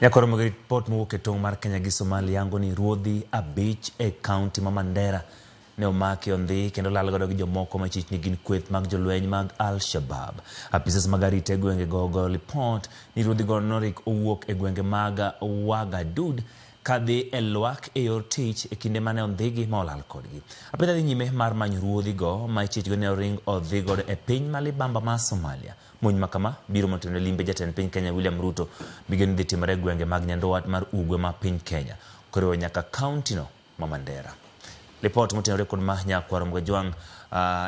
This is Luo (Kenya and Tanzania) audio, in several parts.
Nyakoromo gi ripot mowuok e tong' mar Kenya gi Somalia yango ni ruodhi 5 e kaunti ma Mandera ne omaki ondhi kendo lal godo gi jomoko machich ni gin kweth mag jolweny mag Al-Shabaab. Apisas mag arita e gwenge go ogoyo lipot ni ruodhi go norik owuok e gwenge mag Wagadud kadhi e lwak e yor tich e kinde mane ondhigi ma olal kodgi. Apedha dhi nyime mar manyo ruodhi go ma ichich go ne oring odhi godo e piny ma libamba ma Somalia. Monj ma kama biro motenore limbe jatend piny Kenya William Ruto migeno ni dhi timore e gwenge mag Nyandwat mar Ugwe ma piny Kenya koriwo nyaka kaunti no ma Mandera. Lipot motenore kod ma Nyakwar Mgajwang'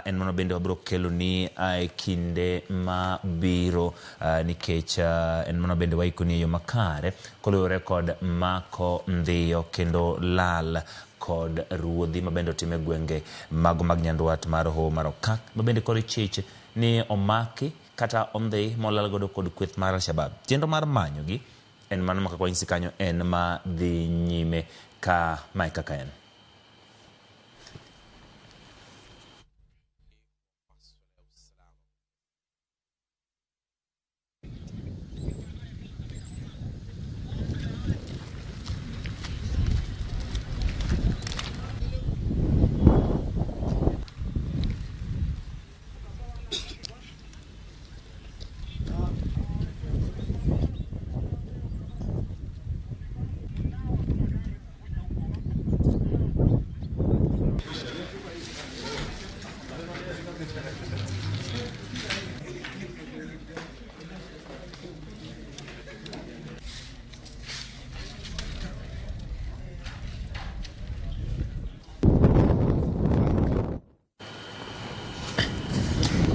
en mano bende wabiro kelo ni e kinde mabiro nikech en mano bende waikoni e yo makare koluwore kod mako ndhiyo kendo lal kod ruodhi mabende otime e gwenge mago mag Nyandwat mar Hoho mar Okak mabende koro ichich ni omaki kata ondhi molal godo kod kweth mar Al-Shabaab. Chenro mar manyogi en mano ma kaka wanyisi kanyo en ma dhi nyime ka mae kaka en.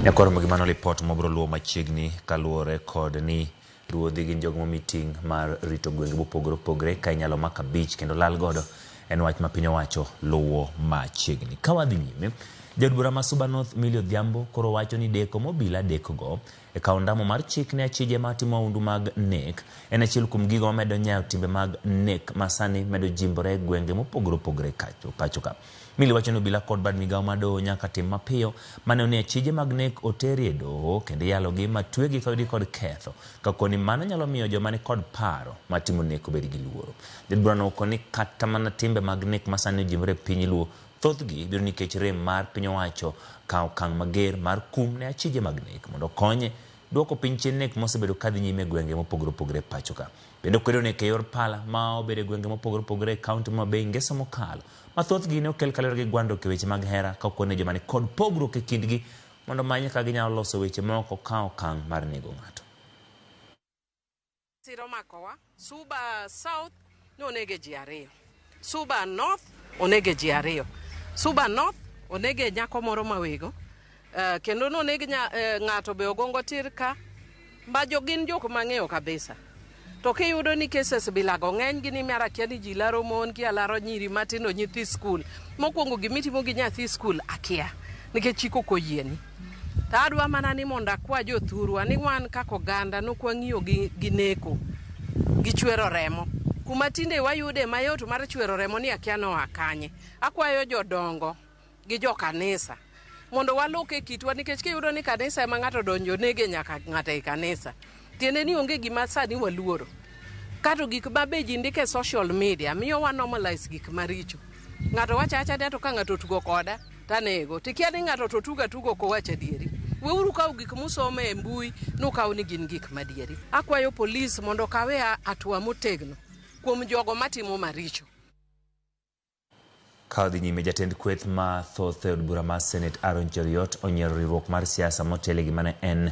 Nyakoromo gi mano lipot mobro luwo machiegni kaluwore kod ni ruodhi gin jogo momi ting' mar rito gwenge mopogore opogore ka inyalo mak abich kendo lal godo en wach ma piny owacho luwo machiegni. Ka wadhi nyime, jaod bura ma Suba North Millie Odhiambo koro wacho ni deko mobila dekogo e kawo ndamo mar chik ne achije matimo maundu mag nek en achiel kuom gigo mamedo nyayo timbe mag nek ma sani medo jimbore e gwenge mopogore opogore pacho ka. Millie wacho ni obila kod bad migawo mar doho nyaka tim mapiyo maneno ni achije mag nek oteri e doho kendo iyalogi matwegi ka oyudgi kod ketho kakoni mano nyalo miyo joma ni kod paro mar timo nek obed gi luoro. Jaod burano okoni kata mana timbe mag nek ma sani ojimbore e piny Luo thothgi biro nikech rem mar piny owacho kawo okang' mager mar kum ne achije mag nek mondo okonye duoko piny chien nek mosebedo kadhi nyime e gwenge mopogore opogore e pacho ka. Bende okwedo nek e yor pala ma obedo e gwenge mopogore opogore e kaunti ma Homabay ngeso mokalo ma thothgi ne okel kaluwore gi gwandruok e weche mag hera ka okone joma ni kod pogruok e kindgi mondo omany kaka ginyalo loso weche ma ok okaw okang' mar nego ng'ato. Siro makowa, Suba South nonege ji 2, Suba North onege ji 2, Suba North onege nyako moro mawego, kendo noneg ng'ato be ogongo tir ka, ma jo gin jok mang'eyo kabisa. To kiyudo ni cases bilago ng'eny gi ni mar akia ni ji laro mon, kia laro nyiri matindo nyithi skul. Mokwongo gimitimo gi nyathi skul akia, nikech chik ok oyieni. To adwa mana ni mondo akwa jothurwa ni wan kaka oganda nok wang'iyo gi neko, gi chwero remo. Kuma tinde wayude mayot mar chwero remo ni akia noa kanye. Akwayo jodongo gi jokanisa mondo walok e kitwa, nikech kiyudo ni kanisa ema ng'ato donjo nege nyaka ng'ato e kanisa. Tiende ni onge gima sani waluoro. Kato gik ma be ji ndiko e social media miyo wa normalize gik maricho. Ng'ato wacho acha ni to ka ng'ato otugo koda tanego. Tikia ni ng'ato to tugo atugo ok owach adieri. Weuru kawo gik musomo e mbui nukaw ni gin gik madieri. Akwayo polis mondo okawe hatua motegno kuom jogo matimo maricho. Ka odhi nyime, jatend kweth ma thoth e od bura mar Senate Aaron Cheruiyot onyiero riwruok mar siasa motelo gi mane en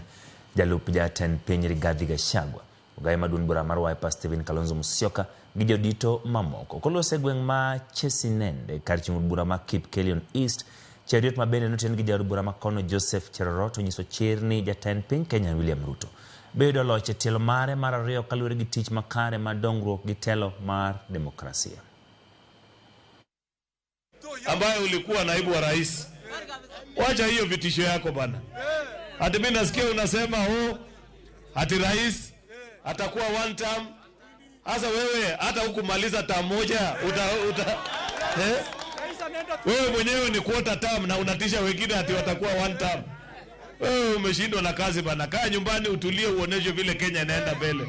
jalup jatend piny Rigathi Gachagua. Ogaye maduong' bura mar Wiper Stephen Kalonzo Musyoka gi jodito mamoko. Koloso e gweng' ma Chesinende kar chung' od bura ma Kipkelion East, Cheruiyot ma bende noten gi jaod bura ma kono Joseph Cherorot onyiso chir ni jatend piny Kenya William Ruto bedo loch e tielo mare mar 2 kaluwore gi tich makare mar dongruok gi telo mar demokrasia. Ambaye ulikuwa naibu wa rais, wacha hiyo vitisho yako bana. Ati mimi nasikia unasema oh, ati rais atakuwa one term. Sasa wewe hata hukumaliza term moja eh? Wewe mwenyewe ni quarter term na unatisha wengine ati watakuwa one term. Wewe umeshindwa na kazi bana. Kaa nyumbani utulie uoneshe vile Kenya inaenda mbele.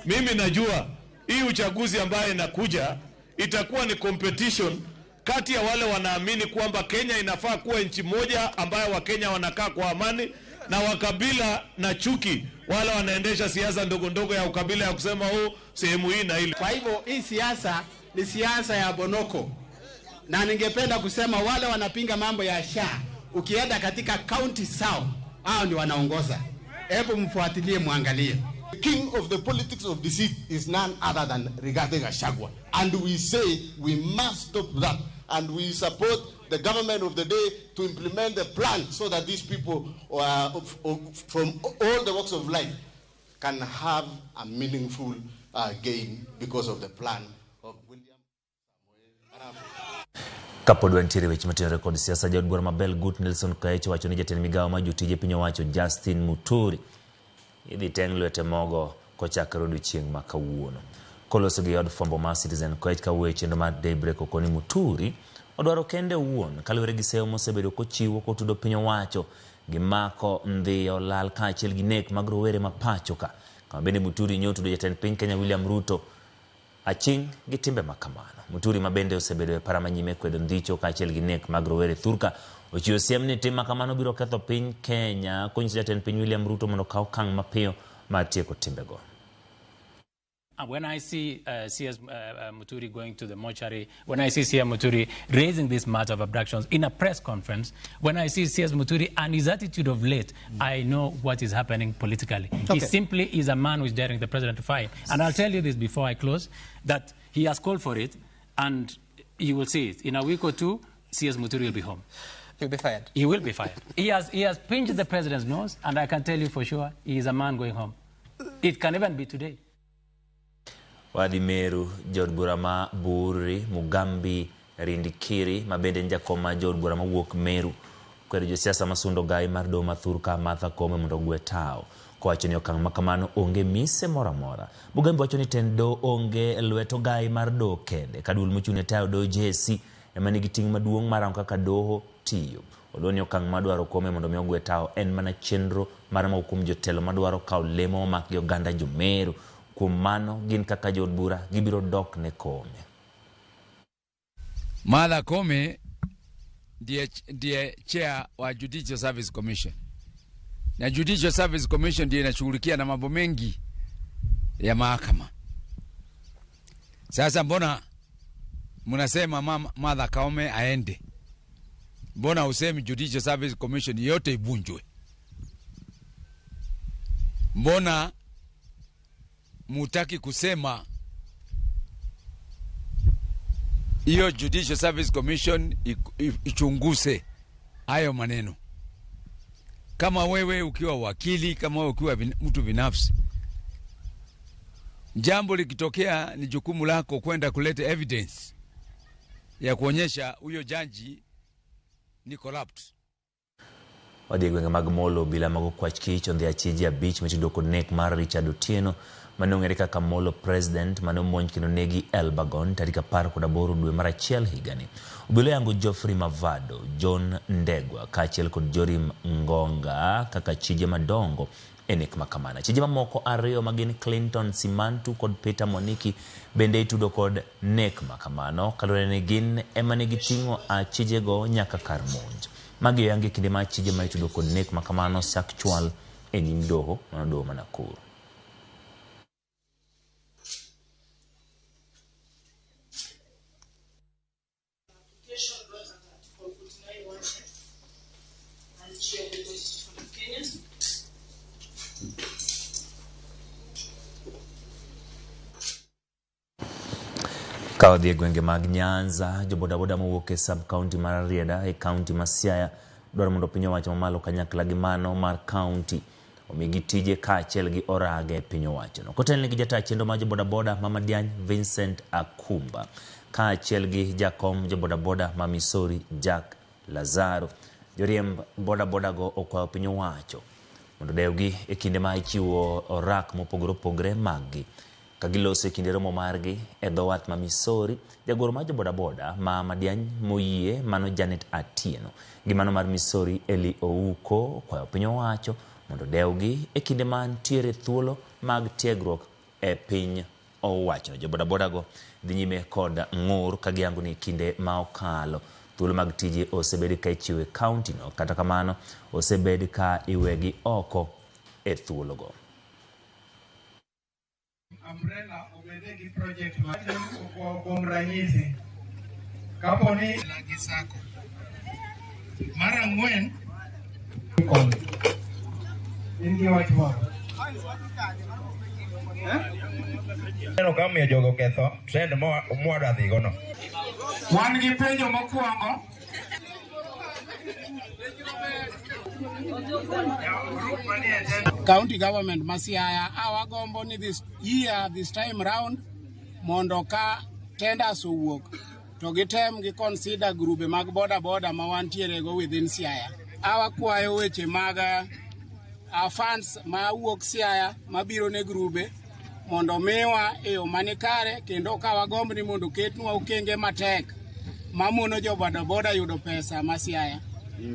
Mimi najua hii uchaguzi ambayo inakuja itakuwa ni competition kati ya wale wanaamini kwamba Kenya inafaa kuwa nchi moja ambayo Wakenya wanakaa kwa amani, na wakabila na chuki, wale wanaendesha siasa ndogo ndogo ya ukabila ya kusema oh, sehemu hii na ile. Kwa hivyo hii siasa ni siasa ya bonoko, na ningependa kusema wale wanapinga mambo ya SHA, ukienda katika kaunti zao, hao ndio wanaongoza. Hebu mfuatilie, muangalie. The king of the politics of deceit is none other than Rigathi Gachagua. And we say we must stop that. And we support the government of the day to implement the plan so that these people from all the walks of life can have a meaningful gain because of the plan of William Samoei Arap. Kapod wantiere weche matenore kod siasa, jaod bura ma Belgut Nelson Koech wacho ni jatend migawo mar jotije piny owacho Justin Muturi idhi teng' lwete mogo kochakore odiochieng' ma kawuono. Koloso gi od fwambo mar Citizen, Koech kawuoyo e chenro mar Daybreak okoni Muturi odwaro kende owuon kaluwore gi seyo mosebedo kochiwo kotudo piny owacho gi mako ndhiyo lal kaachiel gi nek mag rowere ma pacho ka. Kama bende Muturi nyotudo jatend piny Kenya William Ruto aching' gi timbe ma kamano. Muturi ma bende osebedo e para manyime kwedo ndhicho kaachiel gi nek mag rowere thurka ochiwo siem ni tim ma kamano biro ketho piny Kenya konyiso jatend piny William Ruto mondo okaw okang' mapiyo mar tieko timbego. And when I see CS Muturi going to the mortuary, when I see CS Muturi raising this matter of abductions in a press conference, when I see CS Muturi and his attitude of late, I know what is happening politically. He simply is a man who is daring the president to fire. And I'll tell you this before I close, that he has called for it, and you will see it. In a week or two, CS Muturi will be home. He'll be fired. He will be fired. He has pinched the president's nose, and I can tell you for sure, he is a man going home. It can even be today. Wadhi Meru, jaod bura ma Buuri, Mugambi Rindikiri, ma bende en jakom mar jood bura mawuok Meru, kwedo josiasa masundo gai mar doho ma thurka Martha Koome mondo ogwe tao, kowacho ni okang' ma kamano onge mise moro amora. Mugambi wacho ni tend doho onge lwet ogai mar doho kende, ka duol mochung' ne tayo doho JSC ema nigi ting' maduong' mar rango kaka doho tiyo. Oluwo ni okang' madwaro Koome mondo mi ogwe tao en mana chenro mar moko kuom jotelo madwaro kawo lemo momak gi oganda jo Meru. Kuom mano gin kaka jood bura gibiro dok ne Koome. Martha Koome ndiye chair wa Judicial Service Commission. Na Judicial Service Commission ndiye inashughulikia na mambo mengi ya mahakama. Sasa mbona mnasema Martha Koome aende? Mbona usemi Judicial Service Commission yote ivunjwe? Mbona mutaki kusema hiyo Judicial Service Commission ichunguse hayo maneno? Kama wewe ukiwa wakili, kama wewe ukiwa mtu binafsi, jambo likitokea ni jukumu lako kwenda kuleta evidence ya kuonyesha huyo jaji ni corrupt. Wadhi e gwenge mag Molo obila mag okwach kich ondhi achije abich mitudo kod nek mar Richard Otieno mane ong'ere kaka Molo President mane omonj kendo negi Elbagon tarik 18 dwe mar achiel higani. Obila oyango Geoffrey Mavado, John Ndegwa kaachiel kod Jorim Ngonga kaka chije madongo e nek makamano. Chije mamoko ariyo magin Clinton Simantu kod Peter Mwaniki bende itudo kod nek makamano kaluwore ni gin ema ne giting'o achijego nyaka kar monj. Magi oyangi kinde ma achije ma itudo kod nek makamano sak chwal e nyim doho mano doho ma Nakuru. Ka wadhi e gwenge mag Nyanza, jobodaboda mowuok e sub-county mar Rarieda e county ma Siaya dwaro mondo piny owacho mamalo kanyakla gi mano mar county omigi tije kaachiel gi orage e piny owachono. Kotelne gi jata chenro mar jobodaboda ma Madiany Vincent Akumba kaachiel gi jakom jobodaboda ma Misori Jack Lazaro, joriemb bodaboda go okwayo piny owacho mondo dewgi e kinde ma ichiwo orak mopogore opogore mag-gi. Ka giloso e kinde romo margi e dho wath ma Misori, jagoro mar jobodaboda ma Madiany moyie mano Janet Atieno gi mano mar Misori Eli Ouko okwayo piny owacho mondo dewgi e kinde ma ntiere thuolo mag tiegruok e e piny owachono. Jo bodabodago dhi nyime kod ng'ur ka giyango ni kinde ma okalo thuolo mag tije osebed ka ichiwo e kaunti no, kata kamano osebed ka iwegi oko e thuologo. Umbrella obede gi project ma kuom ranyisi kapo ni gi sako mar ang'wen in gi wach moro Neno kama miyo jogo ketho trend mwadwa dhigo no. Wan gi penjo mokwongo. County government ma Siaya awagombo ni this year, this time round, mondo ka tenders owuok to gitem gi consider grube mag boda boda ma wantiere go within Siaya. Awakwayo weche mag funds ma wuok Siaya mabiro ne grube mondo miwa e yo manikare, kendo ka wagomb ni mondo ketnwa okenge matek mamono jo boda boda yudo pesa ma Siaya.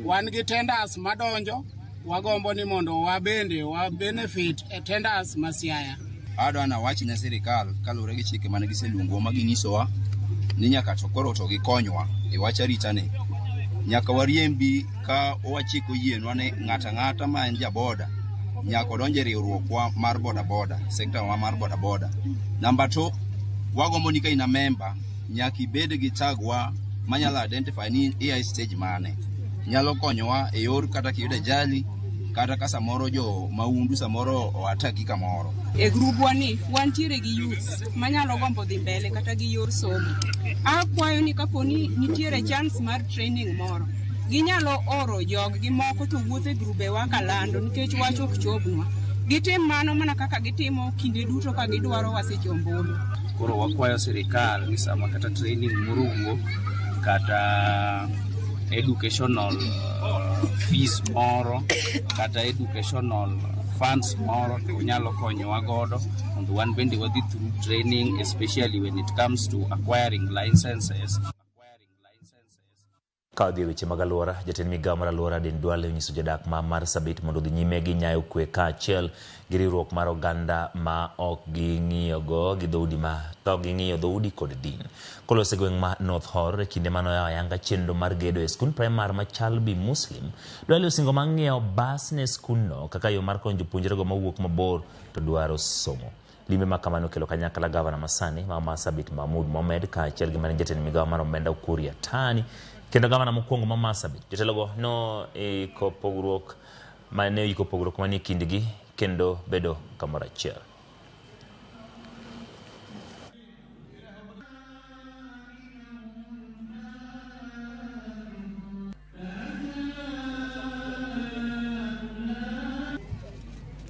Wan gi tenders madonjo, wagombo ni mondo wabende wa benefit e tenders ma Siaya. Adwa nawach ne sirikal kaluwore gi chike mane giseluongowa ma ginyisowa ni nyaka to koro to gikonywa e wach arita ni. Nyaka wariembi ka wachiko yienwa ni ng'ato ang'ata ma en jaboda nyaka odonj e riwruokwa mar boda boda, sekta wa mar boda boda. Namba 2, wagombo ni ka in a member nyaka ibed gi tag wa manyalo identify ni ia e stage mane. Nyalo konyowa e yor kata kiyudo ajali kata ka samoro jo maundu samoro oataki kamoro. E grubwa ni wantiere gi youths manyalo gombo dhi mbele kata gi yor somo. Akwayo ni kapo ni nitiere chance mar training moro, ginyalo oro jog gi moko to wuotho e grubewa kalando nikech wach ok chopnwa. Gitim mano mana kaka gitimo kinde duto ka gidwaro waseche ombulu. Koro wakwayo sirikal ni sama kata training moro owuok kata educational fees moro kata educational funds moro to nyalo konyowa godo mondo wan bende wadhi through training, especially when it comes to acquiring licenses. Ka odhi e weche mag alwora, jatend migawo mar alwora Aden Duale onyiso jodak ma Marsabit mondo odhi nyime gi nyayo kwe kaachiel gi riwruok mar oganda ma ok ging'iyogo gi dhoudi ma ka ok ging'iyo dhoudi kod din. Koloso e gweng' ma North Horr e kinde mane oyawo ayanga chenro mar gedo e skund primar ma Chalbi Muslim, Duale osingo mar ng'iewo bas ne skundno kaka yo mar konyo jopuonjrego mawuok mabor to dwaro somo. Limbe ma kamano okelo kanyakla gavana masani ma Marsabit Mahmoud Mohamed kaachiel gi mane jatend migawo mar omenda Ukur Yatani kendo gavana mokwongo ma Marsabit. Jotelogo no iko pogruok mane oiko pogruok manie kindgi kendo bedo kamoro achiel.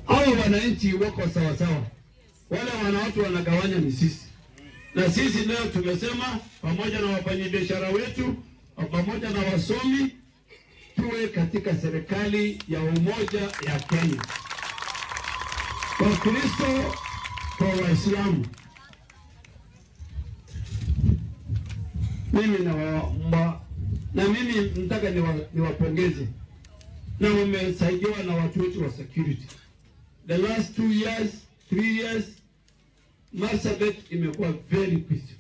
Hao wananchi wako sawasawa, wale wanawatu wanagawanya ni sisi, na sisi leo tumesema pamoja na wafanyabiashara wetu pamoja na wasomi tuwe katika serikali ya umoja ya Kenya, Wakristo kwa Waislamu. Mimi na mimi nataka niwapongeze, na wamesaidiwa na watu wetu wa security. The last 2 years, 3 years, Marsabit imekuwa very peaceful.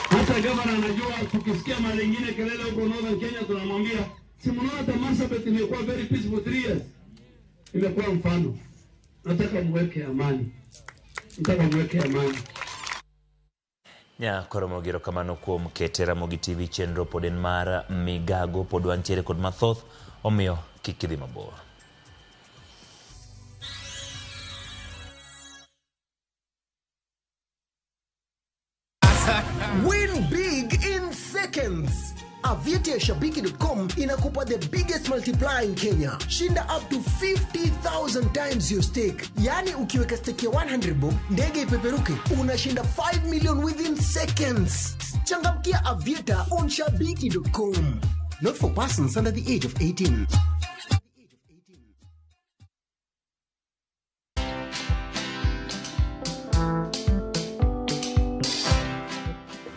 Hata gavana anajua, tukisikia mara nyingine kelele huko Northern Kenya tunamwambia, si mnaona hata Marsabit imekuwa very peaceful 3 years. Imekuwa mfano. Nataka muweke amani. Nataka muweke amani. Nya koro mogiro kamano kuom kete Ramogi TV chenro pod en mar migago pod wantiere kod mathoth, omiyo kik idhi mabor. Win big in seconds. Aviator ya Shabiki.com inakupa the biggest multiplier in Kenya. Shinda up to 50,000 times your stake. Yani ukiweka stake ya 100 bob, ndege ipeperuke, unashinda 5 million within seconds. Changamkia Aviator on Shabiki.com. Not for persons under the age of 18.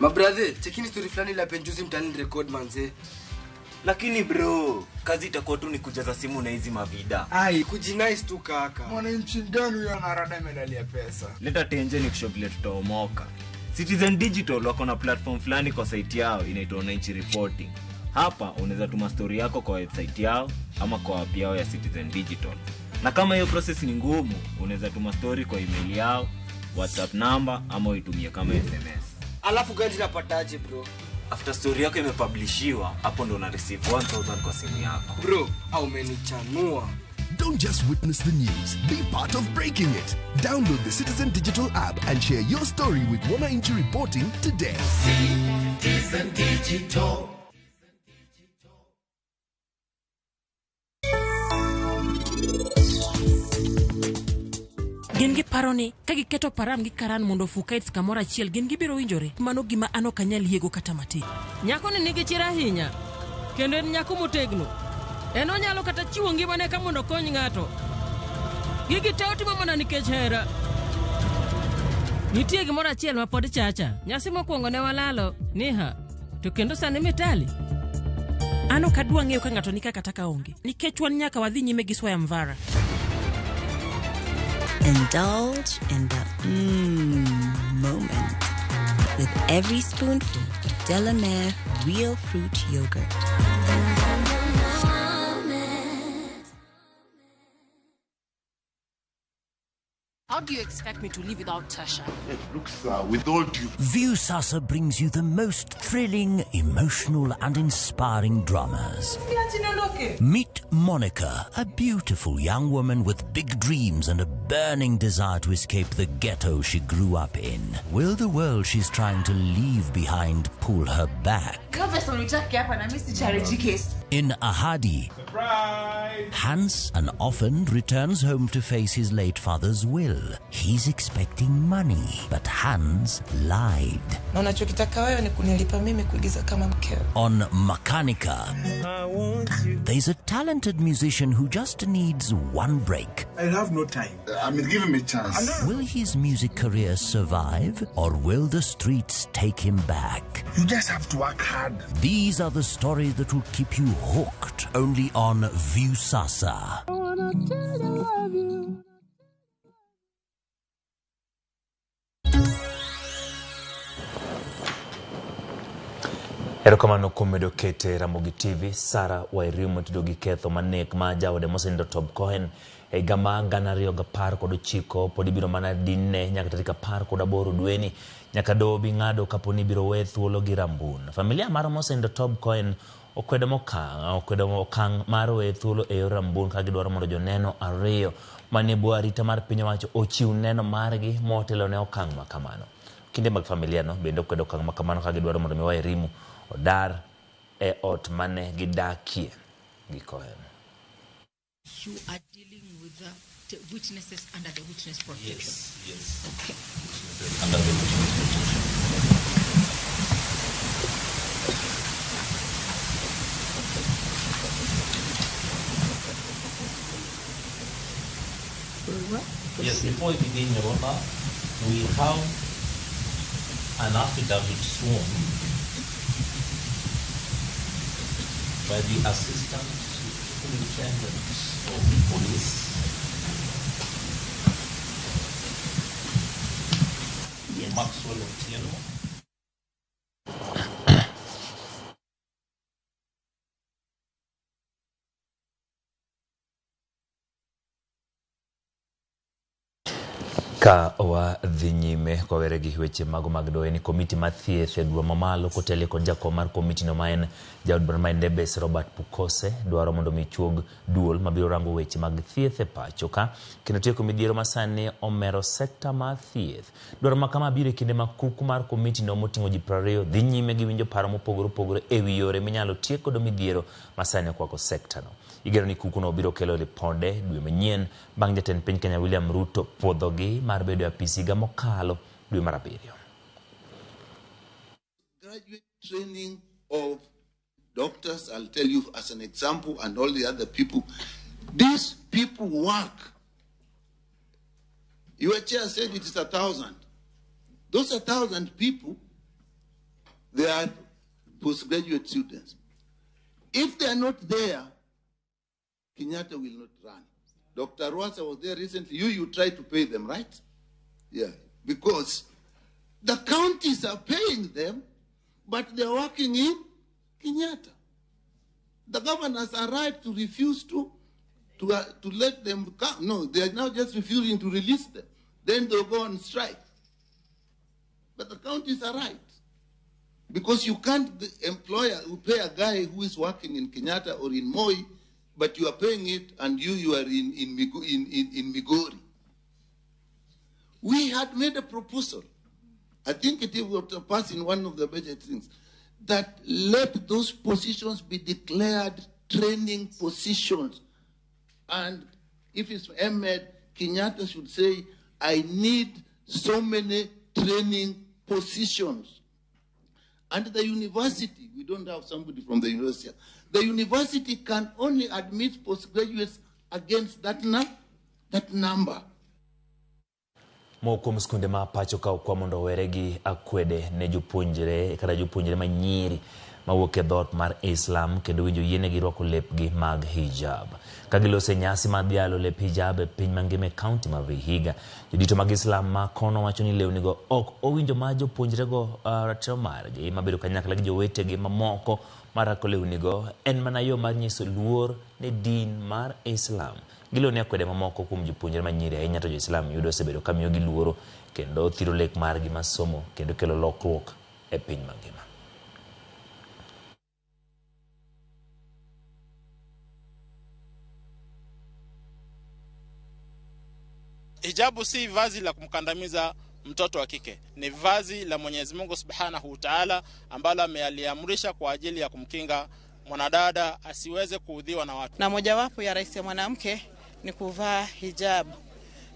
Mabrother, chekini story fulani la penjuzi mtani record manze. Lakini bro, kazi itakuwa tu ni kujaza simu na hizi mavida. Ai, kujinice tu kaka. Mwananchi mgani huyo anarada medali ya pesa? Leta tenje ni kushow vile tutaomoka. Citizen Digital wako na platform fulani kwa site yao inaitwa Wananchi Reporting. Hapa unaweza tuma story yako kwa website yao ama kwa app yao ya Citizen Digital. Na kama hiyo process ni ngumu, unaweza tuma story kwa email yao, WhatsApp number ama uitumie kama SMS. Alafu gari napataje bro? After story yako imepublishiwa, hapo ndo una receive 1000 kwa simu yako. Bro, au umenichanua. Don't just witness the news, be part of breaking it. Download the Citizen Digital app and share your story with Wananchi Reporting today. Citizen Digital. Gin giparo ni ka giketo Param gi Karan mondo ofu kites kamoro achiel, gin gibiro winjore. Mano gima an ok anyal yiego kata matin. Nyakoni nigi chir ahinya, kendo en nyako motegno. En onyalo kata chiwo ngimane ka mondo okony ng'ato. Gigi te otimo mana nikech hera. Nitie gimoro achiel ma pod chacha. Nyasi mokwongo ne walalo, Niha, to kendo sani Mitali. An ok adwa ng'eyo ka ng'ato nika kata ka onge. Nikech wan nyaka wadhi nyime gi Swayamvara. Indulge in the moment with every spoonful of Delamere Real Fruit Yogurt. How do you expect me to live without Tasha? Look, sir, with all due... Viusasa brings you the most thrilling, emotional and inspiring dramas. Meet Monica, a beautiful young woman with big dreams and a burning desire to escape the ghetto she grew up in. Will the world she's trying to leave behind pull her back? In Ahadi, Surprise! Hans, an orphan, returns home to face his late father's will. He's expecting money, but Hans lied. Na unachokitaka wewe ni kunilipa mimi kuigiza kama mkeo. On Makanika, there's a talented musician who just needs one break. I have no time. I mean, give him a chance. Will his music career survive, or will the streets take him back? You just have to work hard. These are the stories that will keep you hooked only on Viusasa. I wanna tell you I love you. Erokamano kuom medo kete Ramogi TV, Sara Wairimu tudo gi ketho manek ma jaode mosenindo Tob Cohen e higa mar 2019 pod ibiro mana dinne nyaka tarik 18 dweni nyaka doho bi ng'ado kapo ni ibiro we thuolo gi Rambun. Familia mar mosenindo Tob Cohen okwedo okang' mar we thuolo e yor Rambun ka gidwaro mondo joneno ariyo manie bwo arita mar piny owacho ochiw neno margi motelo ne okang' ma kamano. Kinde mag familia no bende okwedo okang' ma kamano ka gidwaro mondo mi Wairimu odar e ot mane gidakie gi Cohen. You are dealing with the witnesses under the witness protection. Yes, yes. Okay. Witnesses under the witness protection. Yes, before we begin, Your Honor, we have an affidavit sworn by the Assistant Superintendent of Police, yes. Maxwell Otieno. Ka wadhi nyime kwa were gi weche mago mag doho ni komiti mar thieth e duol mamalo kotelie kod jakom mar komiti no ma en jaod bura ma Endebess Robert Pukose dwaro mondo mi chuog duol mabiro rango weche mag thieth e pacho ka kendo tieko midhiero ma sani omero sekta mar thieth. Dwaro ma kama biro e kinde ma kuku mar komiti no moting'o ji 20 dhi nyime gi winjo paro mopogore opogore e wi yore minyalo tiek godo midhiero ma sani okwako sekta no. Igeno ni kuku no biro kelo ripode dwe manyien bang' jatend piny Kenya William Ruto puodhogi mar bedo e apis higa mokalo dwe mar 7. Graduate training of doctors, I'll tell you as an example, and all the other people. These people work. Your chair said it is 1,000. Those 1,000 people, they are postgraduate students. If they are not there, Kenyatta will not run. Dr. Rwasa was there recently. You try to pay them, right? Yeah, because the counties are paying them, but they're working in Kenyatta. The governors are right to refuse to let them come. No, they are now just refusing to release them. Then they'll go on strike. But the counties are right. Because you can't pay a guy who is working in Kenyatta or in Moi, but you are paying it and you are in Migori. We had made a proposal. I think it will pass in one of the budget things, that let those positions be declared training positions. And if it's Ahmed, Kenyatta should say, I need so many training positions. And the university, we don't have somebody from the university. The university can only admit postgraduates against that, that number. Moko kuom skunde ma pacho ka okwa mondo owere gi akwede ne jopuonjre kata jopuonjre manyiri mawuok e dhoot mar Islam kendo winjo yienegi rwako lepgi mag hijab. Ka giloso e nyasi mar dhialo lep hijab e piny mangima e kaunti ma Vihiga, jodito mag Islam ma kono wacho ni lewnigo ok owinjo ma jopuonjrego ratiro margi mabedo kanyakla gi jowetegi mamoko marwako lewnigo en mana yo mar nyiso luor ne din mar Islam. Giloni akwede mamoko kuom jopuonjre manyiri ahinya to jo-Islam yudo osebedo ka miyogi luoro kendo thiro lek margi mar somo kendo kelo lokruok e piny mangima. Hijabu si vazi la kumkandamiza mtoto wa kike, ni vazi la Mwenyezi Mungu Subhanahu wa Ta'ala ambalo amealiamrisha kwa ajili ya kumkinga mwanadada asiweze kuudhiwa na watu. Na mojawapo ya rais ya mwanamke ni kuvaa hijab.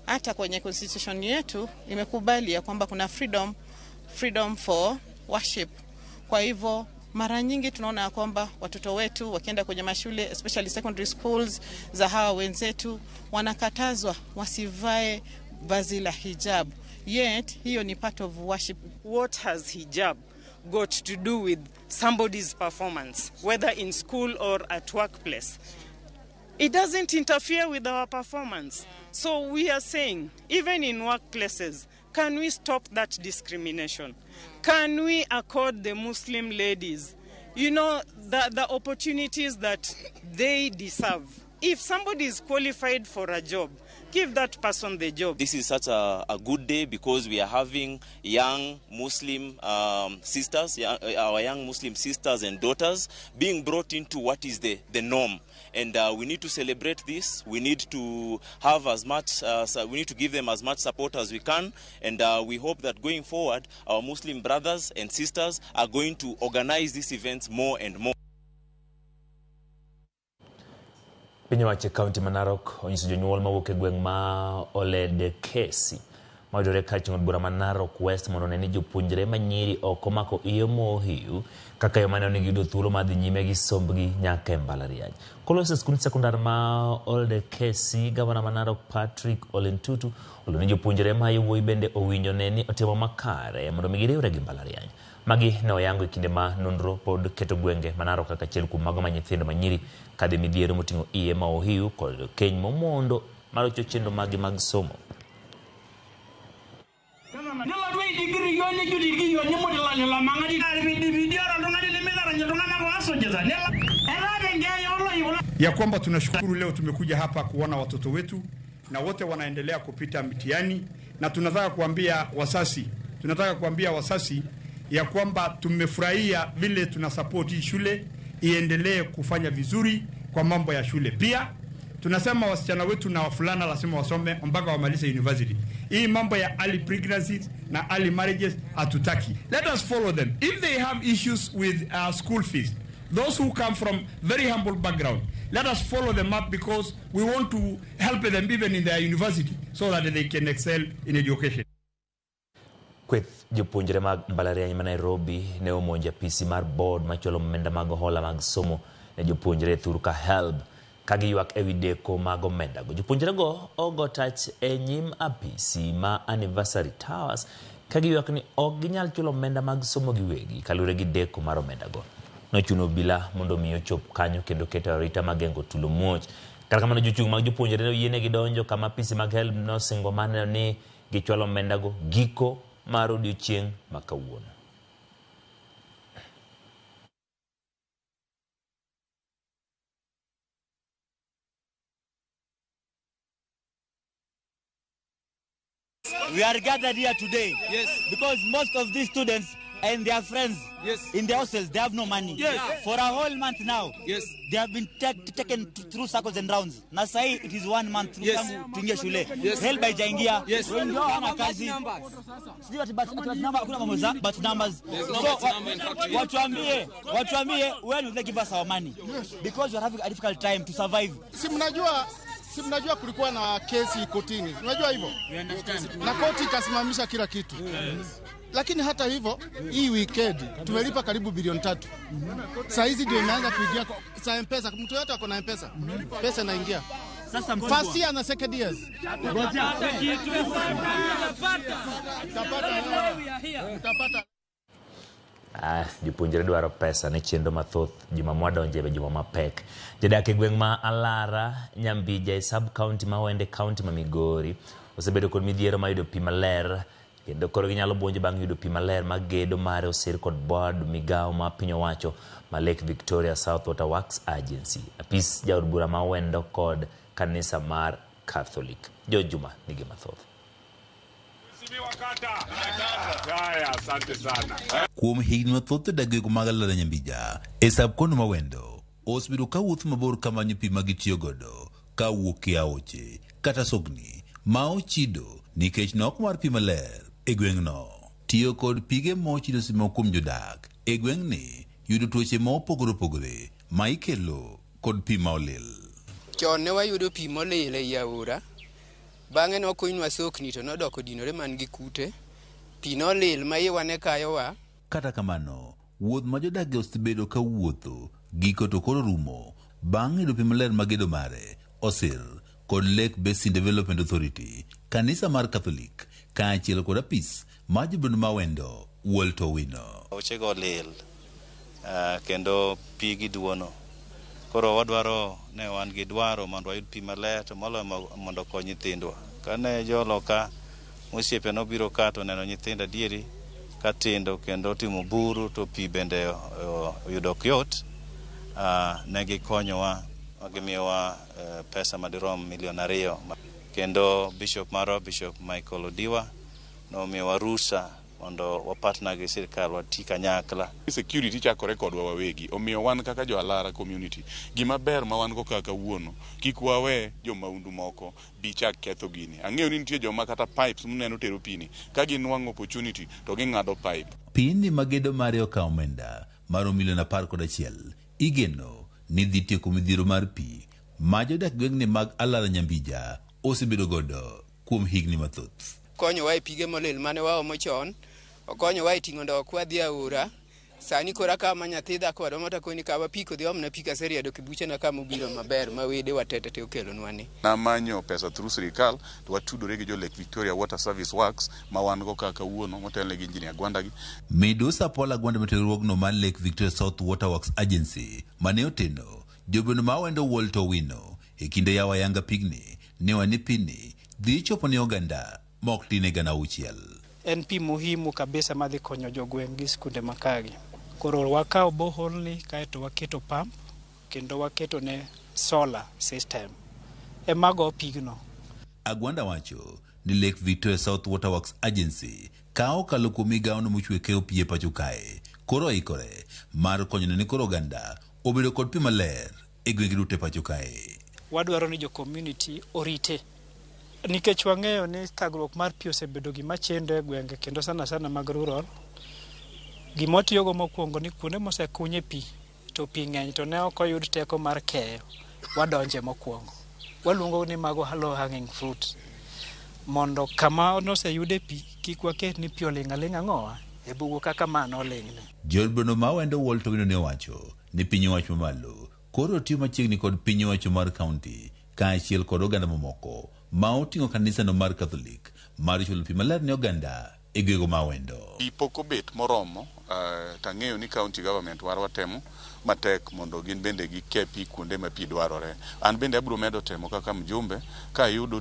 Hata kwenye constitution yetu imekubali ya kwamba kuna freedom for worship. Kwa hivyo mara nyingi tunaona kwamba watoto wetu wakienda kwenye mashule, especially secondary schools za hawa wenzetu, wanakatazwa wasivae vazi la hijab. Yet hiyo ni part of worship. What has hijab got to do with somebody's performance, whether in school or at workplace? It doesn't interfere with our performance. So we are saying, even in workplaces, can we stop that discrimination? Can we accord the Muslim ladies, you know, the opportunities that they deserve? If somebody is qualified for a job, give that person the job. This is such a good day because we are having young Muslim sisters, our young Muslim sisters and daughters being brought into what is the norm. And we need to celebrate this. We need to have as much, we need to give them as much support as we can. And we hope that going forward, our Muslim brothers and sisters are going to organize these events more and more. Piny owacho e kaunti ma Narok onyiso jonyuol mawuok e gweng' ma Oledekesi mayudore kar chung' od bura ma Narok West mondo one ni jopuonjre manyiri ok omako iye mohiu kaka yo mane onego giyudo thuolo mar dhi nyime gi sombgi nyaka e mbalariany. Koloso e skund sekondar ma Oledekesi, gavana ma Narok Patrick Ole Ntutu oluwo ni jopuonjre ma yawuoyi bende owinjo ne ni otimo makare mondo mi giriwre gi mbalariany. Magi ne oyango e kinde ma nonro pod keto gwenge ma Narok kaka achiel kuom mago ma nyithindo manyiri kadhi midhiero moting'o iye ma ohiu kod keny momondo marocho chenro maggi mag somo. Ya kwamba tunashukuru leo tumekuja hapa kuona watoto wetu na wote wanaendelea kupita mtihani, na tunataka kuambia wasasi ya kwamba tumefurahia vile tunasupport hii shule iendelee kufanya vizuri kwa mambo ya shule. Pia tunasema wasichana wetu na wafulana lazima wasome mpaka wamalize university. Hii mambo ya early pregnancies na early marriages hatutaki. Let us follow them. If they have issues with school fees, those who come from very humble background, let us follow them up because we want to help them even in their university so that they can excel in education. Kweth jopuonjre mag mbalariany ma Nairobi ne omonjo apisi mar board machwalo omenda mag hola mag somo ne jopuonjre thur ka HELB ka giywak ewi deko mag omendago. Jopuonjrego ogo tach e nyim apisi ma Anniversary Towers ka giywak ni ok ginyal chulo omenda mag somo giwegi kaluwore gi deko mar omendago. Nochuno obila mondo omi ochop kanyo kendo keto arita magengo tulo muoch. Kata kamano jochung' mag jopuonjre ne oyienegi donjo kama apisi mag HELB nosingo mar neno ni gichwalo omendago giko mar odiochieng' ma kawuono. We are gathered here today, yes, because most of these students and their friends, yes, in the hostels, they have no money. Yes. For a whole month now, yes, they have been taken through circles and rounds. Na sahi it is 1 month Yes. tangu tuingie shule. Yes. HELB haijaingia. Yes. Wengi wao hawana kazi. Sijui ati but number hakuna mambo za but numbers. There's no So, but number in fact. watuambie when will they give us our money? Because we are having a difficult time to survive. Si mnajua kulikuwa na kesi kotini, unajua hivyo, na koti ikasimamisha kila kitu. Lakini hata hivyo, hii weekend tumelipa karibu bilioni 3. Saa hizi ndio imeanza kuingia sa M-Pesa. Mtu yote ako na M-Pesa, pesa inaingia. Sasa mkubwa. First year na second years. Utapata. Jopuonjre dwaro pesa ne chenro mathoth juma mwadonje e juma mapek. Jodak e gweng' ma Alara, Nyambija e sub county ma Wende county ma Migori osebedo kod midhiero mar yudo pi maler kendo koro ginyalo buonjo bang' yudo pi maler ma gedo mare osir kod board migao ma piny owacho ma Lake Victoria South Water Works Agency. Apis jaod bura ma Wendo kod kanisa mar Catholic. George Juma nigi mathoth. Kuom higni mathoth jodak e mag Alara Nyambija e sub county ma Wendo osebedo ka wuotho mabor ka manyo pi ma gitiyo godo ka wuok e aoche kata sokni ma ochido nikech nok mar pi maler e gweng'no. Tiyo kod pige mochido simo kuom jodak e gweng'ni yudo tuoche ma opogore opogore ma ikelo kod pi ma olil. Chon ne wayudo pi molil ei aora, bang'e nokunynwa sokni to nodoko dinore man gi kute, pi nolil ma iwa ne kayowa. Kata kamano, wuoth ma jodak osebedo ka wuotho giko to koro rumo bang' yudo pi maler ma gedo mare osir kod Lake Basin Development Authority, kanisa mar Catholic kaachiel kod apis mar jobund ma Wendo Walter Owino. Aochego olil kendo pigi duono. Koro wadwaro ne wan gi dwaro mondo wayud pi maler to moloyo mondo okony nyithindwa. Kane joloka osiepe nobiro ka to neno nyithindo adieri ka tindo kendo timo buru to pi bende oyudo ok yot, ne gikonyowa gimiyowa pesa madirom milion 2. Kendo Bishop marwa, Bishop Michael Odiwa, nomiyowa rusa mondo wapatna gi sirkal wati kanyakla. Security chakore kodwa wawegi, omiyo wan kaka jo Alara community, gima ber ma wan go kaka kawuono, kik wawe jomaundu moko bi chak ketho gini. Ang'eyo ni nitie joma kata pipes muneno tero pini, ka ginwang'o opportunity to ging'ado pipe. Pini ma gedo mare okawo omenda maromo milion 11 igeno ni dhi tieko midhiero mar pi ma jodak gweng'ni mag Alara Nyambija osebedo godo kuom higni mathoth. Okonyowa e pige molil mane waomo chon, okonyowa e ting'o ndowo kwadhi aora. Sani koro akawo ma nyathi dhako wadwa matakoni kawa pi kodhi omna pi kaseriedo kibuchena kama obiro maber ma wede wa tete okelonwa ni. Namanyo pesa through sirikal to watudore gi jo Lake Victoria Water Service Works ma wan go kaka kawuono motelne gi Engineer Gwanda gi. Midusa Paul Agwanda riwruogno mar Lake Victoria South Water Works Agency mane oteno jobedo ma Wendo Walter Owino e kinde yawo ayanga pigni ne wani pini dhi chopo ne oganda ma ok tin e 600. En pi muhimu kabisa madhi konyo jogweng' gi skunde makagi. Koro wakawo borehole ni kaeto waketo pump kendo waketo ne solar system ema go pigno. Agwanda wacho ni Lake Victoria South Water Works Agency ka okalo kuom migawono mochwe keyo pi e pacho kae koro oikore mar konyo ni koro oganda obedo kod pi maler e gwenge duto e pacho kae. Wadwaro ni jo community orite nikech wang'eyo ni thagruok mar pi osebedo gima chendo e gwenge kendo sana sana mag rural. Gima watiyogo mokwongo ni kuonde mosekunye pi to pi ng'eny to ne ok oyud teko mar keyo, wadonje mokwongo. Waluongo ni mago low hanging fruit mondo kama noseyude pi kik waket ni pi oling' aling'a ng'owa e bugo kaka ma noling'ne. Jood burano ma Wendo Walter Owino ne owacho ni piny owacho mamalo koro tiyo machiegni kod piny owacho mar kaunti kaachiel kod oganda mamoko ma oting'o kanisano mar Catholic mar chulo pi maler ne oganda e gwego ma Awendo. Pi pok obet moromo, to ang'eyo ni county government war watemo matek mondo gin bende gike pi kuonde ma pi dwarore. An bende abiro medo temo kaka mjumbe ka ayudo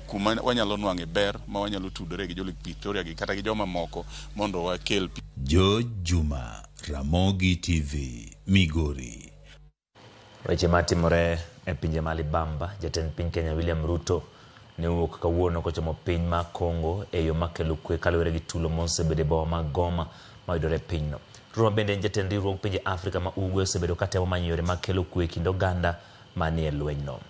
kuma wanyalo nwang'e ber ma wanyalo tudore gi jo Lake Victoria gi kata gi joma moko mondo wakel pi. George Juma, Ramogi TV, Migori. Weche matimore e pinje ma libamba, jatend piny Kenya William Ruto ne owuok kawuono kochomo piny ma Congo e yo makelo kwe kaluwore gi tulo mosebedo e boma ma Goma mayudore e pinyno. Ruto ma bende en jatend riwruog pinje Afrika ma Ugwe osebedo katemo manyo yore mag kelo kwe e kind oganda manie lwenyno.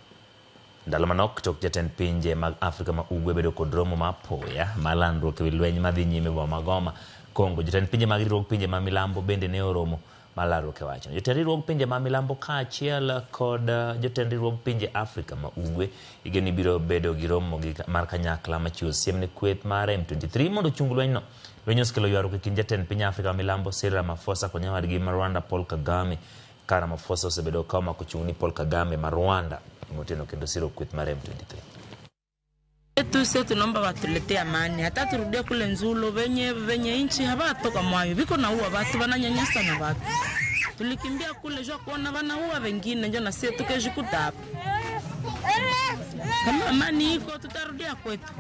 Ndalo manok tok jatend pinje mag Afrika ma Ugwe bedo kod romo ma apoya mar landruok ewi lweny madhi nyime e boma ma Goma, Congo. Jotend pinje mag riwruog pinje ma milambo bende ne oromo mar lalruok e wachno. Jotend riwruog pinje ma milambo kaachiel kod jotend riwruog pinje Afrika ma Ugwe igeno ni biro bedo gi romo gi mar kanyakla machiwo siem ne kweth mar M23 mondo ochung lwenyno. Lweny osekelo ywaruok e kind jatend piny Afrika ma milambo Cyril Ramaphosa kod nyawadgi ma Rwanda Paul Kagame. Ka Ramaphosa osebedo ka omako chung' ni Paul Kagame ma Rwanda emoteno kendo siro kweth mar M23. Tuse tunaomba watuletee amani, hata turudie kule Nzulo, venye inchi hawatoka mwayo viko naua watu, wananyanyasa na watu. Tulikimbia kule jua kuona wanaua wengine, njo na sisi tukejikuta hapa. Kama amani iko tutarudia kwetu.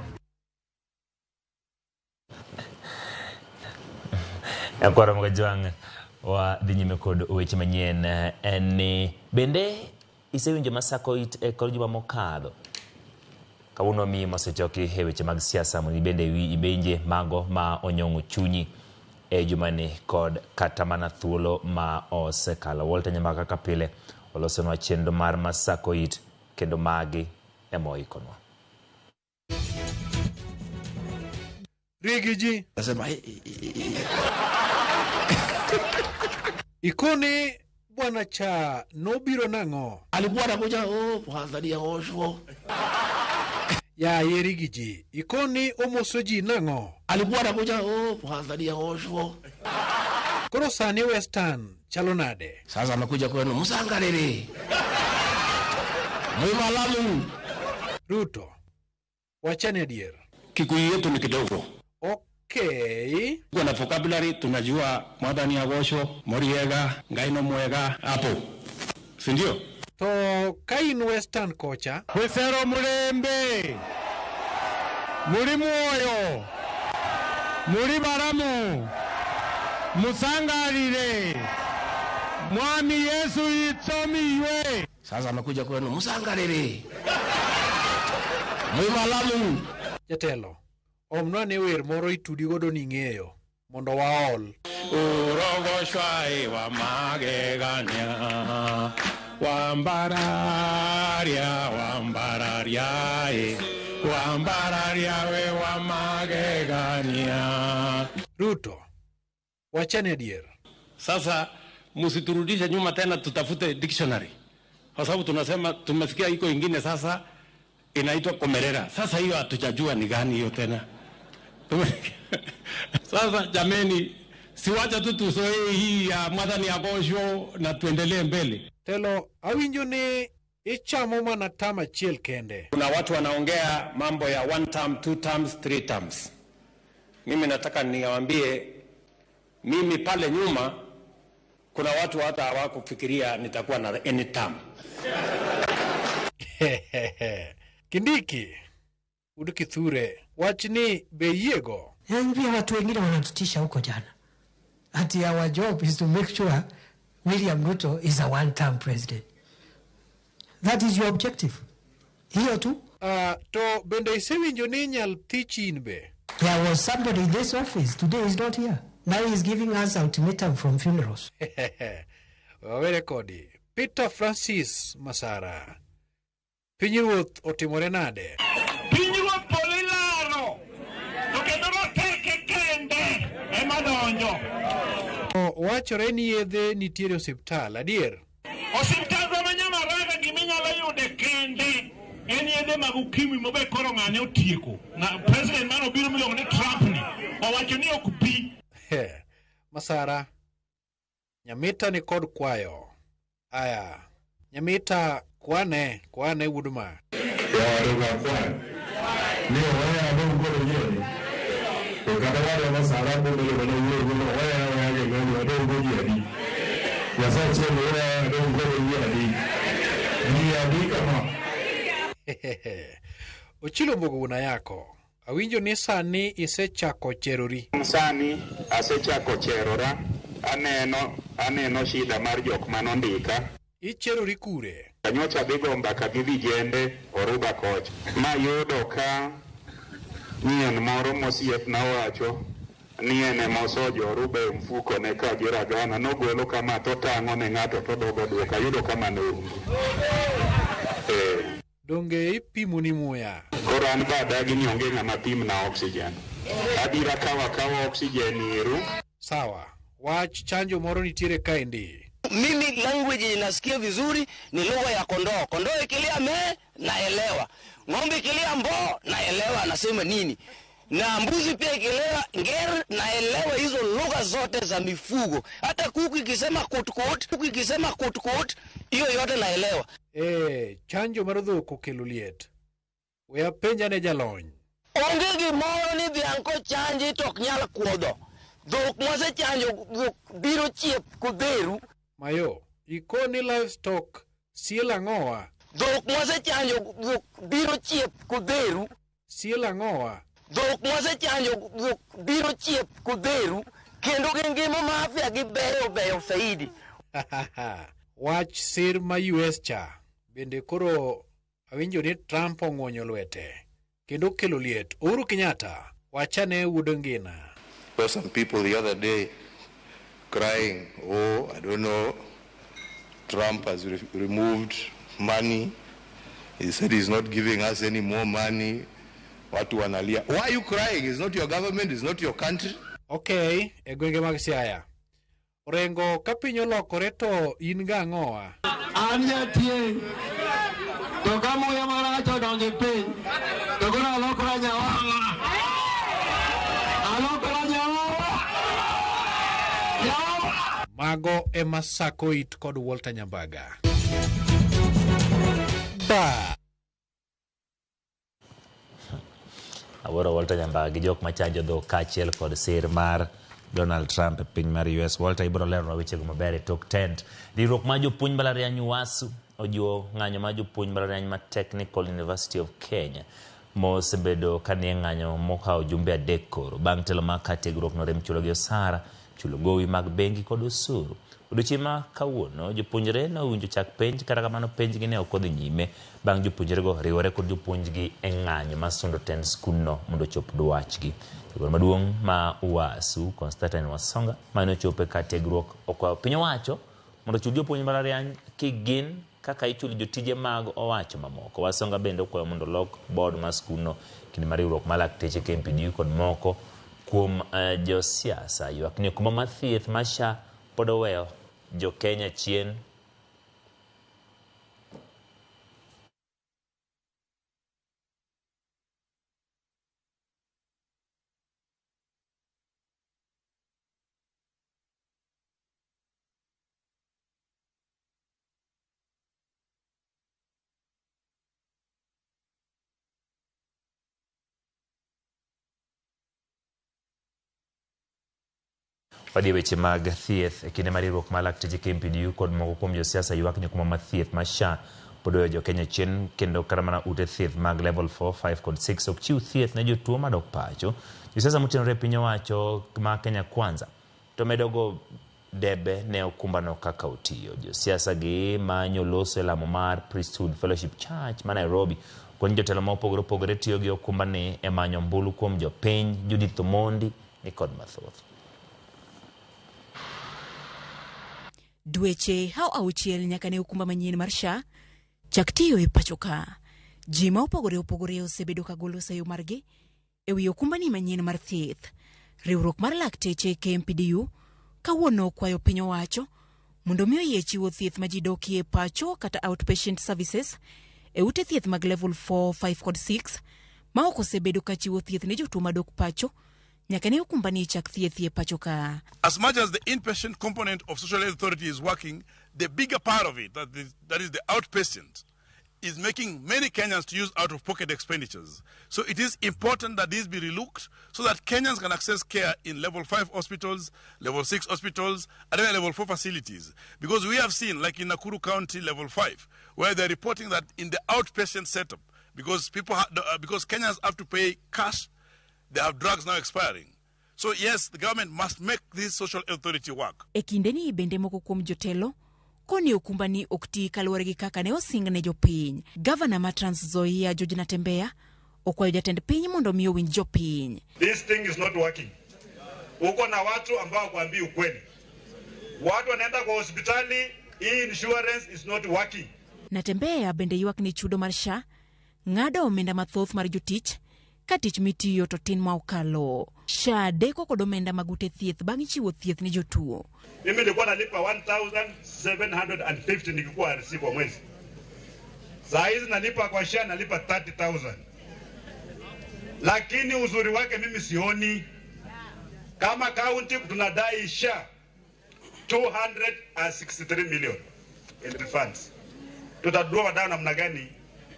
Nyakwaro Mogajwang' wa dhi nyime kod weche manyien en ni bende isewinjo masako it e kor juma mokadho. Kawuono miyi mosechoki e weche mag siasa mondo ibende ibenje mago ma onyong'o chunyi e jumani kod kata mana thuolo ma osekalo. Walter Nyambaka kaka pile olosonwa chenro mar masako it kendo magi ema oikonwa. Rigiji. Nasema Ikone bwana cha nobiro nang'o? Alikuwa anakuja kuangalia osho. Ya yerigiji. Ikoni omoso ji nang'o? Alikuwa anakuja kuangalia osho. Koro sani Western chalo nade? Sasa anakuja kwenu musangalele. Mwimalamu. Ruto. Wachane adier. Kikuyu yetu ni kidogo. Okay. Kwa na vocabulary tunajua mwadhani agosho, moriega, ngaino mwega, hapo. Si ndio? To kain Western kocha. Wesero mulembe. Muri muoyo. Muri baramu. Musangalile. Mwami Yesu itsomiwe. Sasa amekuja kwenu musangalile. Mwimalamu. Jatelo. Omnwa ne wer moro itudi godo ni ng'eyo mondo waol. Urogoshwa wa magegania. Wambararia, wambararia, wambararia we wa magegania. Ruto, wachane adier. Sasa msiturudishe nyuma tena tutafute dictionary. Kwa sababu tunasema tumesikia iko ingine sasa inaitwa komerera. Sasa hiyo hatujajua ni gani hiyo tena. Sasa jameni, siwacha tu tuzoee hii ya mwadhani ya gosho na tuendelee mbele. Telo, awinjo ni ichamo mana term achiel kende. Kuna watu wanaongea mambo ya 1 term, 2 terms, 3 terms. Mimi nataka niwaambie, mimi pale nyuma kuna watu hata hawakufikiria nitakuwa na any term. Kindiki, Udukithure, wachni beyiego. Yaani pia watu wengine wanatutisha huko jana. Ati our job is to make sure William Ruto is a one-term president. That is your objective. Hiyo tu. To bende isewinjo ni inyal thich in be? There was somebody in this office. Today he's not here. Now he's giving us ultimatum from funerals. Wawere kodi. Peter Francis Masara. Pinyruoth otimore nade? Pinyruoth polo ilaro. To kendo roteke kende ema donjo. Wachore ni yedhe nitiere osiptal, adier? Osiptal ma Nyamaraga giminyalo yude kende en yedhe mag ukimwi mabe koro ng'ane otieko. President mano obiro miluongo ni Trump ni owacho ni ok bi. Masara, Nyamita ni kod kwayo. Aya, Nyamita kwane, kwane wuduma. Kata wadwa ma Sara bende mana wuoyo godo oweya aweya gi ng'ani wadong' go ji adi. Nyasaye achiel oweya adong' godo ji adi. Ji adi kama. Ochilo Mbogo wuon Ayako, awinjo ni sani isechako cherori. Sani asechako cherora, aneno aneno shida mar jok manondika. Icherori kure? Nyocha adhi go mbaka gi vijende Oruba kocha. Mayudo ka nyien moro mosiepna wacho ni en ema osojo Oruba e mfuko ne ka giragana nogolo kama totang'o ne ng'ato todogo duoko ayudo ka mano onge. Eh. Donge ipimoni muya? Koro an be adagi ni onge ng'ama pimna oxygen. Abiro akawo akawa oxygen iru. Sawa, wach chanjo moro nitiere kaendi. Mimi language inasikia vizuri ni lugha ya kondoo. Kondoo ikilia mee, naelewa. Ng'ombe ikilia mboo, naelewa anasema nini. Na mbuzi pia ikilia nger, naelewa hizo lugha zote za mifugo. Hata kuku ikisema kutkut, kuku ikisema kutkut, hiyo yote naelewa. Eh, chanjo mar dhok okelo liet. We apenja ne jalony. Onge gimoro ni dhiang' kochanji to ok nyal kuodho. Dhok mwasechanjo dhok biro chiep kodheru. Mayo, ikoni livestock siel ang'owa? Dhok mwasechanjo dhok biro chiep kodheru. Siel ang'owa? Dhok mwasechanjo dhok biro chiep kodheru kendo gi ngima ma afya gi beyo beyo saidi. Wach sir ma US cha bende koro awinjo ni Trump ong'wonyo lwete kendo okelo liet. Uhuru Kenyatta wachane wuod Ngina. Saw some people the other day crying, oh, I don't know, Trump has removed money. He said he's not giving us any more money. Watu wanalia. Why are you crying? It's not your government, it's not your country. Okay, e gwenge mag Siaya. Orengo ka piny olokore to in gang'owa? An jatieng' to ka muya marach odonjo e piny to koro alokora nyawawa. Alokora nyawawa. Nyawawa. Mago ema sako it kod Walter Nyambaga. Ba. Awuoro Walter Nyambaga gi jok machanjo dhok kaachiel kod sir mar Donald Trump e piny mar US. Walter ibiro leronwa wechego maber e tok tent. Riwruok mar jopuonj mbalariany UASU ojiwo ng'anyo mar jopuonj mbalariany mar Technical University of Kenya mosebedo kanie ng'anyo mokawo jumbe adek koro bang' telo mar kar tiegruok norem chulo gi osara, chulo gowi mag bengi kod osuru. Odiochieng' ma kawuono jopuonjre ne owinjo chak penj kata kamano penjgi ne ok odhi nyime bang' jopuonjrego riwore kod jopuonjgi e ng'anyo mar sundo tend skundno mondo ochop dwachgi. Jagoro maduong' ma UASU Constantine Wasonga mane ochopo e kar tiegruok okwayo piny owacho mondo ochul jopuonj mbalariany kigin kaka ichulo jotije mag owacho mamoko. Wasonga bende okwayo mondo olok board mar skundno kinde ma riwruok mar lakteche KMPDU kod moko kuom josiasa ywak ni okumba mar thieth mar SHA pod oweyo jo Kenya chien. Wadhi e weche mag thieth e kinde ma riwruok mar lakteche KMPDU kod moko kuom josiasa ywak ni okumba mar thieth mar SHA pod oweyo jo Kenya chien kendo kata mana ute thieth mag level 4, 5 kod 6 ok chiw thieth ne jotuo madok pacho. Josiasa motenore e piny owacho ma Kenya Kwanza to medo go debe ne okumbano kaka otiyo. Josiasa gi manyo loso e lamo mar Priesthood Fellowship Church ma Nairobi koni jotelo ma opogore opogore tiyo gi okumbani e manyo ombulu kuom jopiny. Judith Omondi ni kod mathoth. Dweche hao auchiel nyaka ne okumba manyien mar SHA chak tiyo e pacho ka. Ji ma opogore opogore osebedo ka golo sayo margi e wi okumbani manyien mar thieth. Riwruok mar lakteche KMPDU kawuono okwayo piny owacho mondo mi oyie chiwo thieth ma ji dokie pacho kata outpatient services e ute thieth mag level 4, 5 kod 6 ma ok osebedo ka chiwo thieth ne jotuo madok pacho nyaka ne okumbani chak thieth e pacho ka. As much as the inpatient component of social health authority is working, the bigger part of it, that is the outpatient, is making many Kenyans to use out-of-pocket expenditures. So it is important that this be relooked so that Kenyans can access care in level 5 hospitals, level 6 hospitals, and even level 4 facilities. Because we have seen, like in Nakuru County, level 5, where they're reporting that in the outpatient setup, because because Kenyans have to pay cash, they have drugs now expiring. So yes, the government must make this social authority work. E kindeni bende moko kuom jotelo koni okumbani ok ti kaluwore gi kaka ne osing ne jopiny. Gavana ma Trans Nzoia George Natembeya okwayo jatend piny mondo mi owinj jopiny. This thing is not working. Uko na watu ambao kuambi ukweli. Watu wanaenda kwa hospitali, hii insurance is not working. Natembeya bende ywak ni chudo mar SHA ng'ado omenda mathoth mar jotich ka tich mitiyo to tin ma okalo. SHA deko kod omenda mag ute thieth bang' chiwo thieth ne jotuo. Mimi nilikuwa nalipa 1750 nikikuwa RC kwa mwezi. Saa hizi nalipa kwa SHA nalipa 30,000. Lakini uzuri wake mimi sioni. Kama county tunadai SHA 263 million in refunds. Tutadua wadau namna gani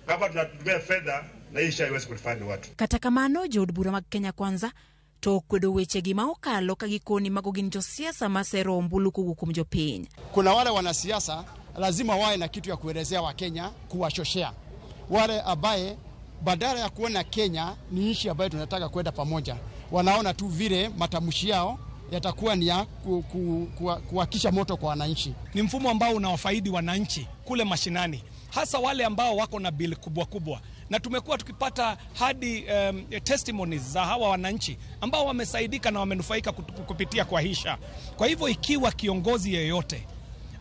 kama tunatumia fedha na hii SHA haiwezi kurefund watu. Kata kamano jood bura mag Kenya Kwanza to okwedo wechegi ma okalo ka gikoni mago gin josiasa masero ombulu kowuok kuom jopiny. Kuna wale wanasiasa lazima wawe na kitu ya kuelezea Wakenya, kuwachochea. Wale ambaye badala ya kuona Kenya ni nchi ambayo tunataka kwenda pamoja, wanaona tu vile matamshi yao yatakuwa ni ya kuhakisha moto kwa wananchi. Ni mfumo ambao unawafaidi wananchi kule mashinani, hasa wale ambao wako na bili kubwa kubwa. Na tumekuwa tukipata hadi testimonies za hawa wananchi ambao wamesaidika na wamenufaika kupitia kwa hisha. Kwa hivyo ikiwa kiongozi yeyote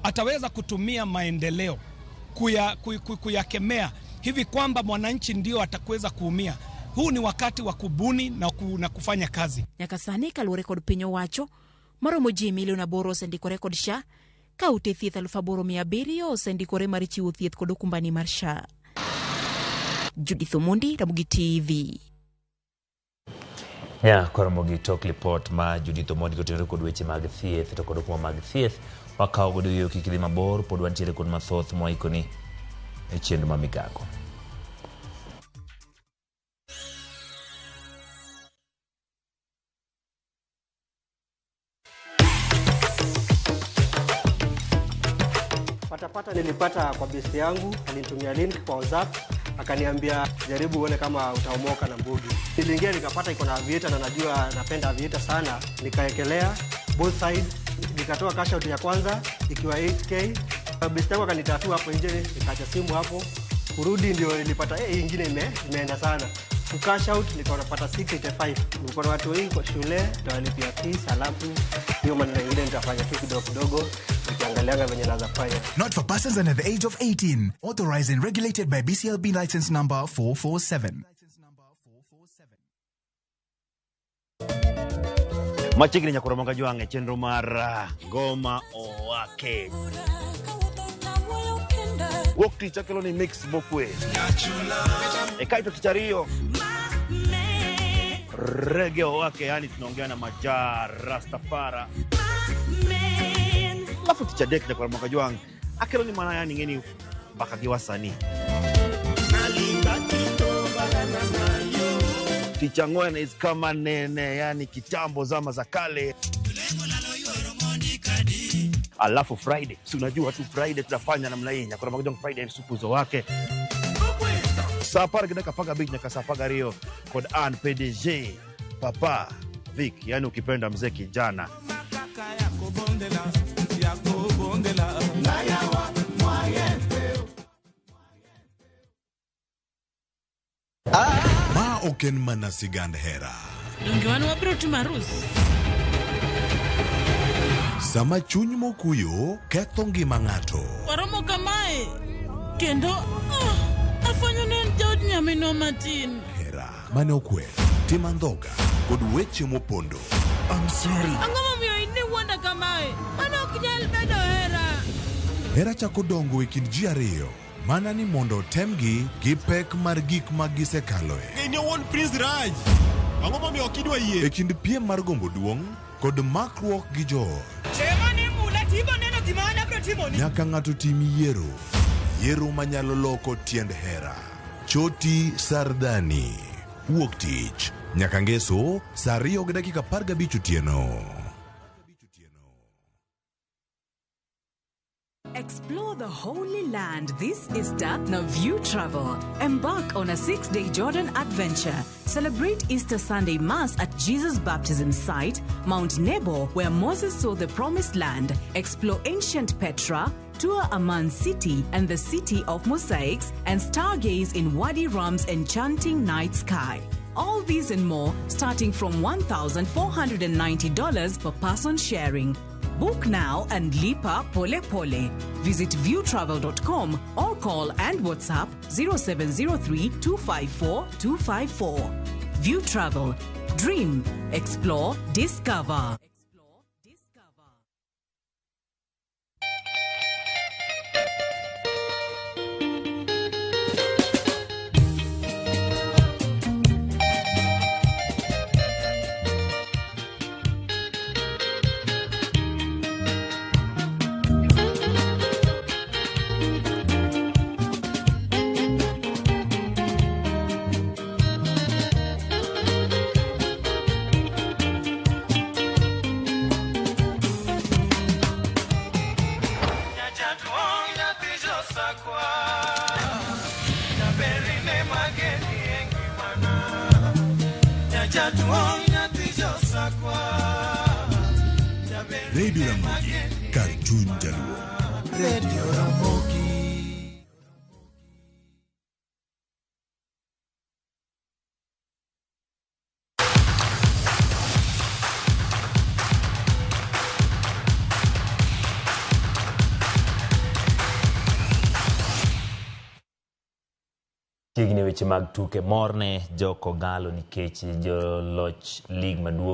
ataweza kutumia maendeleo kuyakemea hivi kwamba mwananchi ndio atakuweza kuumia, huu ni wakati wa kubuni na kufanya kazi. Nyaka sani kaluwore kod piny owacho maromo ji milion 8 osendikore kod SHA ka ute thieth 8,700 osendikore mar chiwo thieth kod okumbani mar SHA. Judith Omondi, Ramogi TV. Ya, koro Ramogi tok lipot ma Judith Omondi kotenore kod weche mag thieth to kod okumba mag thieth wakawo godo yo kik idhi mabor, pod wantiere kod mathoth mwaikoni e chenro ma migago. Patapata nilipata kwa besti yangu, alinitumia link kwa WhatsApp, akaniambia jaribu uone kama utaomoka na mbugi. Niliingia nikapata iko na aviator na najua napenda aviator sana, nikaekelea both side, nikatoa cash out ya kwanza ikiwa 8k. Besti yangu akanitatua hapo nje, nikaacha simu hapo. Kurudi ndio nilipata hii nyingine imeenda sana. Ku cash out nikaona napata 685. Nilikuwa na watu wengi kwa shule, nitawalipia fees, alafu hiyo maneno mengine nitafanya tu kidogo kidogo. Not for persons under the age of 18. Authorized and regulated by BCLB license number 447. Machiegni nyaka Ramogi Ajwang' e chenro mar Ngoma Owake. Wuok tich akelo ni mix mokwe. E kaito tich ariyo Reggae Owake, yani tunaongea na Majaa Rastafara. Alafu tich adek nyaka Ramogi Ajwang' akelo ni mana yani ng'eni mbaka gi wasanii. Tich ang'wen is kama nene, yani kitambo zama za kale. Alafu Friday, si unajua tu Friday tunafanya namna hii. Nyaka Ramogi Ajwang' Friday supuzo wake. Saa 10 gi dakika 15 nyaka saa 12 kod an PDG Papa Vic, yani ukipenda mzee kijana. Ma ok en mana sigand hera. Donge wan wabiro timo arus? Sama chuny mokuyo ketho ngima ng'ato. Waromo kamae kendo afwenyo ni en jaod nyaminwa matin. Hera mane okwer, tim andhoga kod weche mopondo. I'm sorry. Ang'o momiyo in iwuonda kamae? Mano ok nyal bedo hera. Hera chako dongo e kind ji ariyo. Mana ni mondo otemgi gi pek mar gik ma gisekaloe. In owuon Prince Raj. Ang'o momiyo ok idwa yie? E kind piem mar gombo duong' kod makruok gi joot. Chema ni mula tibo neno gima an abiro timoni. Nyaka ng'ato tim yiero. Yiero manyalo loko tiend hera. Choti Sardani. Wuok tich. Nyaka ngeso, saa 2:15 otieno. Explore the Holy Land this Easter na View Travel. Embark on a 6-day Jordan adventure. Celebrate Easter Sunday Mass at Jesus' baptism site, Mount Nebo, where Moses saw the Promised Land. Explore ancient Petra, tour Amman City and the City of Mosaics, and stargaze in Wadi Rum's enchanting night sky. All these and more starting from $1,490 per person sharing. Book now and lipa pole pole. Visit viewtravel.com or call and WhatsApp 0703 254 254. View Travel. Dream, explore, discover. Radio Ramogi, kar chuny jaluo. Radio Ramogi. Chiegni weche mag tuke morne jo Kogalo nikech joloch lig maduong'